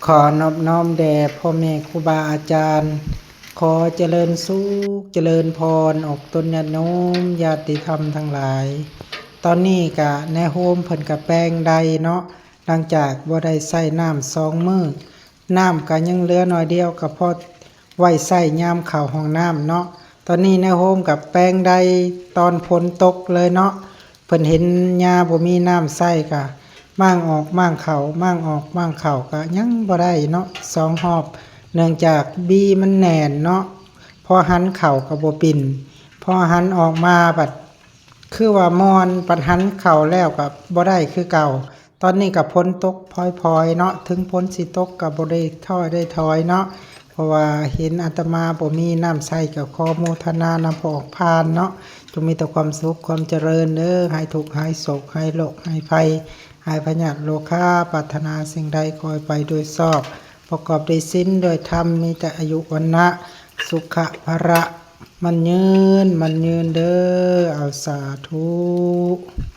ຂໍນອບນ້ອມແດ່ພໍ່ແມ່ຄູບາອາຈານ, ຂໍຈະເລີນສຸກຈະເລີນພອນອອກຕົນຍາດໂຍມຍາດຕິທຳທັງຫຼາຍ. ຕອນນີ້ກະນາຍໂຮມເພິ່ນກະແປງໄດ້ເນາະ, ຫຼັງຈາກບໍ່ໄດ້ໃຊ້ນ້ຳສອງມື້, ນ້ຳກະຍັງເຫຼືອໜ້ອຍດຽວ ກະພໍໄວ້ໃຊ້ຍາມເຂົ້າຫ້ອງນ້ຳເນາະ. ຕອນນີ້ນາຍໂຮມກະແປງໄດ້ຕອນຝົນຕົກເລີຍເນາະ. ເພິ່ນເຫັນຫຍ້າບໍ່ມີນ້ຳໃຊ້ກະມ້າງອອກມ້າງເຂົ້າ ມ້າງອອກມ້າງເຂົ້າກະຍັງບໍ່ໄດ້ເນາະ ສອງຮອບ ເນື່ອງຈາກບີມັນແໜ້ນເນາະ. ພໍຫັນເຂົ້າກະບໍ່ປິ່ນ ພໍຫັນອອກມາບັດຄືວ່າມ່ອນ ບັດຫັນເຂົ້າແລ້ວກະບໍ່ໄດ້ຄືເກົ່າ. ຕອນນີ້ກະຝົນຕົກພອຍໆເນາະ ເຖິງຝົນຊິຕົກກະບໍ່ໄດ້ທ້ອຍໄດ້ຖອຍເນາະ ເພາະວ່າເຫັນອາດຕະມາບໍ່ມີນ້ຳໃຊ້ ກະຂໍໂມທະນານຳພວກອອກພານເນາະ. ຈົ່ງມີແຕ່ຄວາມສຸກຄວາມຈະເລີນເດີ ຫາຍທຸກຫາຍໂສກຫາຍໂລກຫາຍໄພ ຫາຍພະຍາດໂລຄາ ປາດຖະໜາສິ່ງໃດຂໍໃຫ້ໄປໂດຍຊອບ ປະກອບດ້ວຍສິນດ້ວຍທຳ ມີແຕ່ອາຍຸວັນນະສຸຂະພະລະ ໝັ້ນຍືນໝັ້ນຍືນເດີ. ເອົາ ສາທຸ.